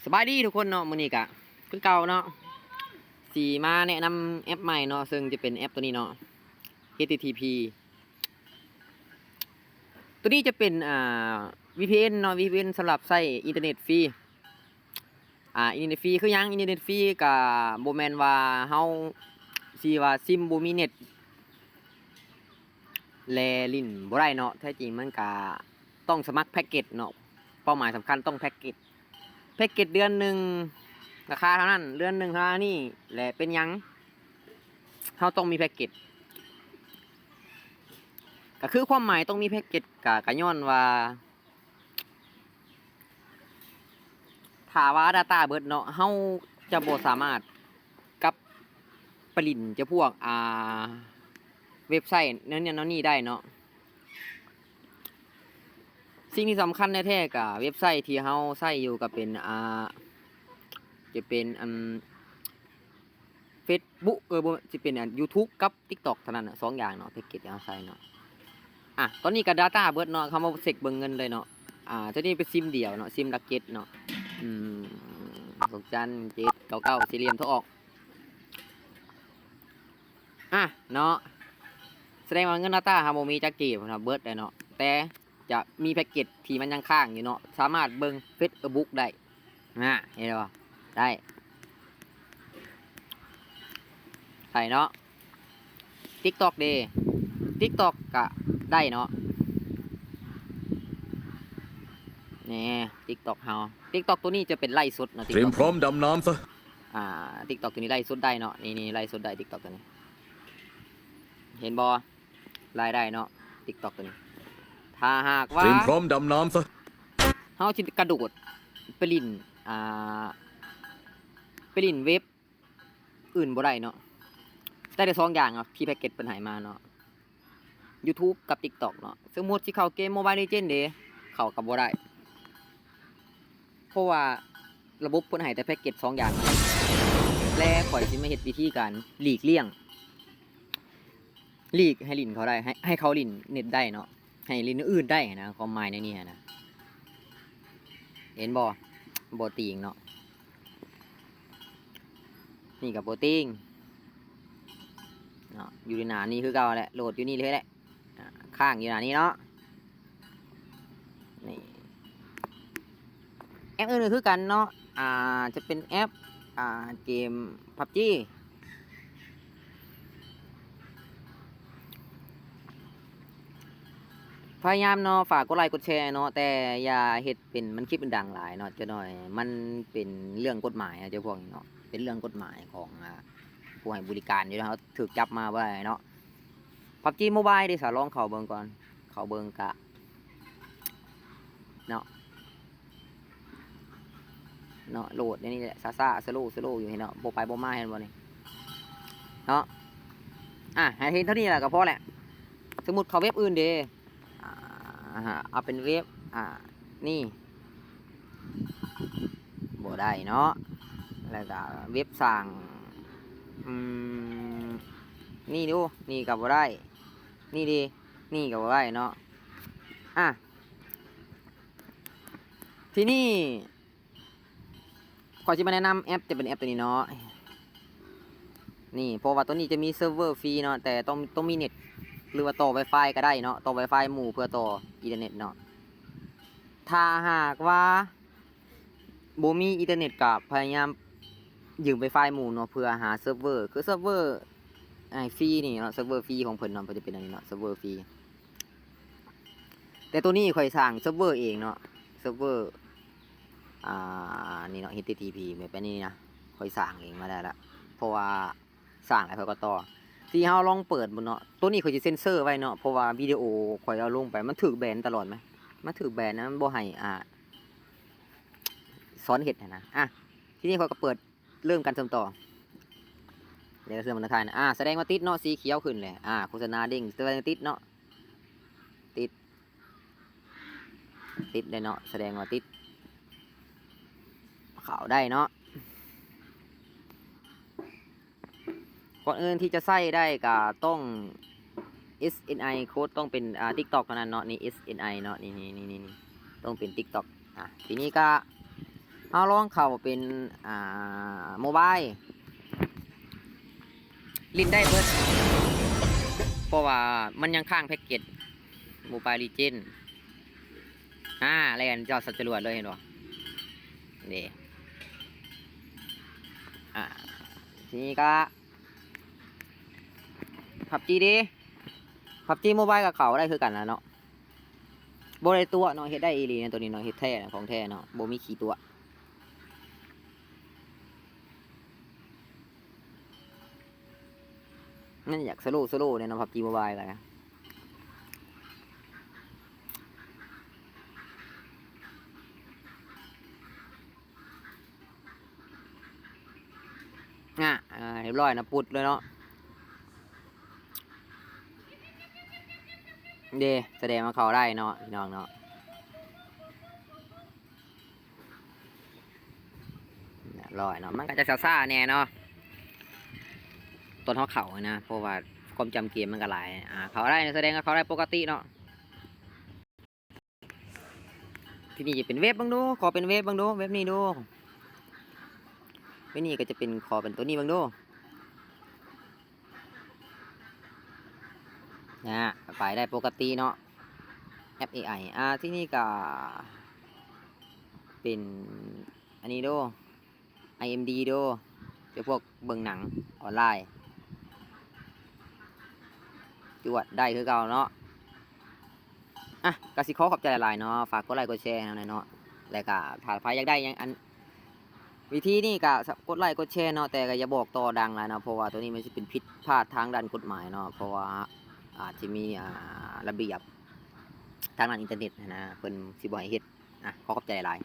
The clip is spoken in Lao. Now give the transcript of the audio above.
ສະບາຍດີທຸກຄົນເນາະ, ມື້ນີ້ກະຄືເກົ່າເນາະ ຊິມາແນະນຳແອັບໃໝ່ເນາະ ເຊິ່ງຈະເປັນແອັບໂຕນີ້ເນາະ ເອັດ ທີ ທີ ພີ ໂຕນີ້ຈະເປັນ ອ່າ ວີ ພີ ເອັນ ເນາະ, ວີ ພີ ເອັນ ສຳລັບໃຊ້ອິນເຕີເນັດຟຣີ. ອ່າ ອິນເຕີເນັດຟຣີຄືຫຍັງ? ອິນເຕີເນັດຟຣີກະບໍ່ແມ່ນວ່າເຮົາຊິວ່າຊິມບໍ່ມີເນັດ ແລະ ຫຼິ້ນບໍ່ໄດ້ເນາະ, ແທ້ຈິງມັນກະຕ້ອງສະໝັກແພັກເກັດເນາະ, ເປົ້າໝາຍສຳຄັນຕ້ອງແພັກເກັດ, ແພັກເກັດເດືອນໜຶ່ງລາຄາເທົ່ານັ້ນ, ເດືອນໜຶ່ງເທົ່ານີ້, ແລະ ເປັນຫຍັງເຮົາຕ້ອງມີແພັກເກັດ? ກະຄືຄວາມໝາຍຕ້ອງມີແພັກເກັດ ກະ ກະຍ້ອນວ່າ ຖ້າວ່າດາຕ້າເບິດເນາະ ເຮົາຈະບໍ່ສາມາດກັບໄປຫຼິ້ນຈະພວກ ອ່າ ເວັບໄຊແນວນັ້ນແນວນີ້ໄດ້ເນາະ. ສິ່ງທີ່ສຳຄັນແທ້ໆ ກະເວັບໄຊທີ່ເຮົາໃຊ້ຢູ່ກະເປັນ ອ່າ ຈະເປັນ ອັນ ເຟສບຸກ ເອີ ບໍ່ ຊິເປັນ ອັນ ຢູທູບກັບຕິກຕັອກເທົ່ານັ້ນນະ ສອງຢ່າງເນາະ ແພັກເກັດທີ່ເຮົາໃຊ້ເນາະ. ອ່ະ ຕອນນີ້ກະດາຕ້າເບິດເນາະ, ເຮົາມາເຊັກເບິ່ງເງິນເລີຍເນາະ. ອ່າ ໂຕນີ້ເປັນຊິມດຽວເນາະ, ຊິມຫຼັກເຈັດເນາະ. ອືມ ດອກຈັນ ເຈັດເກົ້າເກົ້າ ສີ່ຫຼ່ຽມໂທອອກ. ອ່ະ ເນາະ ສະແດງວ່າເງິນດາຕ້າເຮົາບໍ່ມີຈັກກີບເນາະ, ເບິດແລ້ວເນາະ, ແຕ່ຈະມີແພັກເກັດທີ່ມັນຍັງຄ້າງຢູ່ເນາະ, ສາມາດເບິ່ງເຟສບຸກໄດ້. ນະ ເຫັນບໍ່? ໄດ້ ໄດ້ເນາະ. ຕິກຕັອກເດ ຕິກຕັອກກະໄດ້ເນາະ. ນີ້ ຕິກຕັອກເຮົາ, ຕິກຕັອກໂຕນີ້ຈະເປັນໄລຟ໌ສົດເນາະ, ຕຣຽມພ້ອມດຳນ້ຳຊະ. ອ່າ ຕິກຕັອກໂຕນີ້ໄລຟ໌ສົດໄດ້ເນາະ, ນີ້ ນີ້ໄລຟ໌ສົດໄດ້ ຕິກຕັອກໂຕນີ້ ເຫັນບໍ່? ລາຍໄດ້ເນາະ ຕິກຕັອກໂຕນີ້. ຖ້າຫາກວ່າ ຕຣຽມພ້ອມດຳນ້ຳຊະ. ເຮົາຊິກະໂດດໄປຫຼິ້ນ ອ່າ ໄປຫຼິ້ນເວັບອື່ນບໍ່ໄດ້ເນາະ, ໄດ້ແຕ່ສອງຢ່າງເນາະ ທີ່ແພັກເກັດເພິ່ນໃຫ້ມາເນາະ, ຢູທູບກັບຕິກຕັອກເນາະ. ສົມມຸດຊິເຂົ້າເກມໂມບາຍເລເຈນເດ ເຂົ້າກະບໍ່ໄດ້ ເພາະວ່າລະບົບເພິ່ນໃຫ້ແຕ່ແພັກເກັດສອງຢ່າງ ແລະ ຂ້ອຍຊິມາເຮັດວິທີການຫຼີກລ້ຽງ ຫຼີກໃຫ້ຫຼິ້ນເຂົາໄດ້ ໃຫ້ ໃຫ້ເຂົາຫຼິ້ນເນັດໄດ້ເນາະ, ໃຫ້ຫຼິ້ນອື່ນໄດ້ນະ, ຄວາມໝາຍໃນນີ້ນະ. ເຫັນບໍ່? ບໍ່ຕີງເນາະ, ນີ້ກະບໍ່ຕີງເນາະ, ຢູ່ໜ້ານີ້ຄືເກົ່າແຫຼະ, ໂຫຼດຢູ່ນີ້ເລີຍແຫຼະ. ອ່າ ຄ້າງຢູ່ໜ້ານີ້ເນາະ. ນີ້ ແອັບອື່ນກະຄືກັນເນາະ, ອ່າ ຈະເປັນແອັບ ອ່າ ເກມພັບຈີ ພະຍາຍາມເນາະ ຝາກກົດໄລກົດແຊເນາະ, ແຕ່ຢ່າເຮັດເປັນມັນຄລິບມັນດັງຫຼາຍເນາະ, ຈັກໜ້ອຍມັນເປັນເລື່ອງກົດໝາຍເນາະ ເຈົ້າພວກນີ້ເນາະ, ເປັນເລື່ອງກົດໝາຍຂອງ ອ່າ ຜູ້ໃຫ້ບໍລິການຢູ່, ເຮົາຖືກຈັບມາບໍ່ໄດ້ເນາະ. ພັບຈີໂມບາຍເດ ສາ ລອງເຂົ້າເບິ່ງກ່ອນ, ເຂົ້າເບິ່ງກະ ເນາະ ເນາະ ໂຫຼດແນວນີ້ແຫຼະ ຊ້າໆ ສະໂລ ສະໂລຢູ່ ເຫັນເນາະ, ບໍ່ໄປບໍ່ມາ ເຫັນບໍ່ນີ້ເນາະ. ອ່າ ໃຫ້ເຫັນເທົ່ານີ້ລະກະພໍແຫຼະ. ສົມມຸດເຂົ້າເວັບອື່ນເດ ອ່າ ເອົາເປັນເວັບ ອ່າ ນີ້ ບໍ່ໄດ້ເນາະ, ແລ້ວກະເວັບສ້າງ ອືມ ນີ້ດູ ນີ້ກະບໍ່ໄດ້, ນີ້ເດ ນີ້ກະບໍ່ໄດ້ເນາະ. ອ່າ ທີນີ້ ຂ້ອຍຊິມາແນະນຳແອັບ ຈະເປັນແອັບໂຕນີ້ເນາະ ນີ້ ເພາະວ່າໂຕນີ້ຈະມີເຊີບເວີຟຣີເນາະ, ແຕ່ຕ້ອງ ຕ້ອງມີເນັດ ຫຼືວ່າຕໍ່ໄວຟາຍກະໄດ້ເນາະ, ຕໍ່ໄວຟາຍໝູ່ເພື່ອຕໍ່ອິນເຕີເນັດເນາະ. ຖ້າຫາກວ່າບໍ່ມີອິນເຕີເນັດກະພະຍາຍາມຢືມໄວຟາຍໝູ່ເນາະ ເພື່ອຫາເຊີບເວີ ຄືເຊີບເວີ ອ່າ ຟຣີນີ້ເນາະ, ເຊີບເວີຟຣີຂອງເພິ່ນເນາະ, ເພິ່ນຈະເປັນອັນນີ້ເນາະ ເຊີບເວີຟຣີ. ແຕ່ໂຕນີ້ຂ້ອຍສ້າງເຊີບເວີເອງເນາະ, ເຊີບເວີ ອ່າ ນີ້ເນາະ ເອັດ ທີ ທີ ພີ ແບບນີ້ນະ, ຂ້ອຍສ້າງເອງມາໄດ້ລະ ເພາະວ່າສ້າງແລ້ວຂ້ອຍກະຕໍ່. ທີ່ເຮົາລອງເປີດເບິ່ງເນາະ, ໂຕນີ້ຂ້ອຍຊິເຊັນເຊີໄວ້ເນາະ ເພາະວ່າວິດີໂອຂ້ອຍເອົາລົງໄປ ມັນຖືກແບນຕະຫຼອດແມ, ມັນຖືກແບນນະ, ມັນບໍ່ໃຫ້ ອ່າ ສອນເຮັດຫັ້ນນະ. ອ່າ ທີນີ້ຂ້ອຍກະເປີດ ເລີ່ມການເຊື່ອມຕໍ່ ແລ້ວກະເຊື່ອມອັນສຸດທ້າຍນະ. ອ່າ ສະແດງວ່າຕິດເນາະ, ສີຂຽວຂຶ້ນແຫຼະ. ອ່າ ໂຄສະນາເດ້ງ ສະແດງວ່າຕິດເນາະ, ຕິດ ຕິດໄດ້ເນາະ, ສະແດງວ່າຕິດ ເຂົ້າໄດ້ເນາະ. ກ່ອນອື່ນທີ່ຈະໃຊ້ໄດ້ກະຕ້ອງ ເອສ ເອັນ ໄອ ໂຄດ ຕ້ອງເປັນ ອ່າ ຕິກຕັອກເທົ່ານັ້ນເນາະ, ນີ້ ເອສ ເອັນ ໄອ ເນາະ, ນີ້ ນີ້ ນີ້ ນີ້ ຕ້ອງເປັນຕິກຕັອກ. ອ່າ ທີນີ້ກະ ເຮົ ເຮົາລອງເຂົ້າເປັນ ອ່າ ໂມບາຍ ຫຼິ້ນໄດ້ເບິດ ເພາະວ່າມັນຍັງຄ້າງແພັກເກັດ Mobile Legend ອາ ແລ່ນເຈົ້າສັດຈະຫຼວດເລີຍ ເຫັນບໍ່ ເດ້ ອາ ທີນີ້ກະ PUBG ເດ້ PUBG Mobile ກະເຂົ້າໄດ້ຄືກັນລະເນາະ ບໍ່ໄດ້ຕົວະເນາະ ເຮັດໄດ້ອີ່ຫຼີນະ ໂຕນີ້ເນາະ ເຮັດແທ້ນະ ຂອງແທ້ເນາະ ບໍ່ມີຂີ້ຕົວະ. ມັນຢາກສະໂລ ສະໂລແດ່ເນາະ PUBG Mobile ກະນະ ນະ ອາ ຮຽບຮ້ອຍນະ ປຸດເລີຍເນາະ ເດ້ ສະແດງວ່າເຂົ້າໄດ້ເນາະ ພີ່ນ້ອງເນາະ. ຮຽບຮ້ອຍເນາະ ມັນກະຈະຊ້າໆແດ່ເນາະ ຕອນເຮົາເຂົ້ານະ ເພາະວ່າຄວາມຈຳເກມມັນກະຫຼາຍ ອາ ເຂົ້າໄດ້ ສະແດງວ່າເຂົ້າໄດ້ປົກກະຕິເນາະ. ທີນີ້ຈະເປັນເວັບເບິ່ງດູ ຂໍເປັນເວັບເບິ່ງດູ ເວັບນີ້ດູ ເວັບນີ້ກະຈະເປັນ ຂໍເປັນໂຕນີ້ເບິ່ງດູ. ນະ ໄປໄດ້ປົກກະຕິເນາະ ແອັບ ເອໄອ ອາ ທີນີ້ກະເປັນອັນນີ້ດູ ໄອເອັມດີດູ ເປັນພວກເບິ່ງໜັງອອນລາຍ ຈວດໄດ້ຄືເກົ່າເນາະ. ອະ ກະຊິຂໍຂອບໃຈຫຼາຍໆເນາະ ຝາກກົດໄລກົດແຊໃຫ້ເຮົາແດ່ເນາະ ແລະກະຖ້າໃຜຢາກໄດ້ຫຍັງ ອັນ ວິທີນີ້ກະກົດໄລກົດແຊເນາະ ແຕ່ກະຢ່າບອກຕໍ່ດັງຫຼາຍເນາະ ເພາະວ່າໂຕນີ້ມັນຊິເປັນຜິດພາດທາງດ້ານກົດໝາຍເນາະ ເພາະວ່າອາດຊິມີ ອ່າ ລະບຽບທາງດ້ານອິນເຕີເນັດຫັ້ນນະ ເພິ່ນຊິບໍ່ໃຫ້ເຮັດ. ອະ ຂໍຂອບໃຈຫຼາຍ.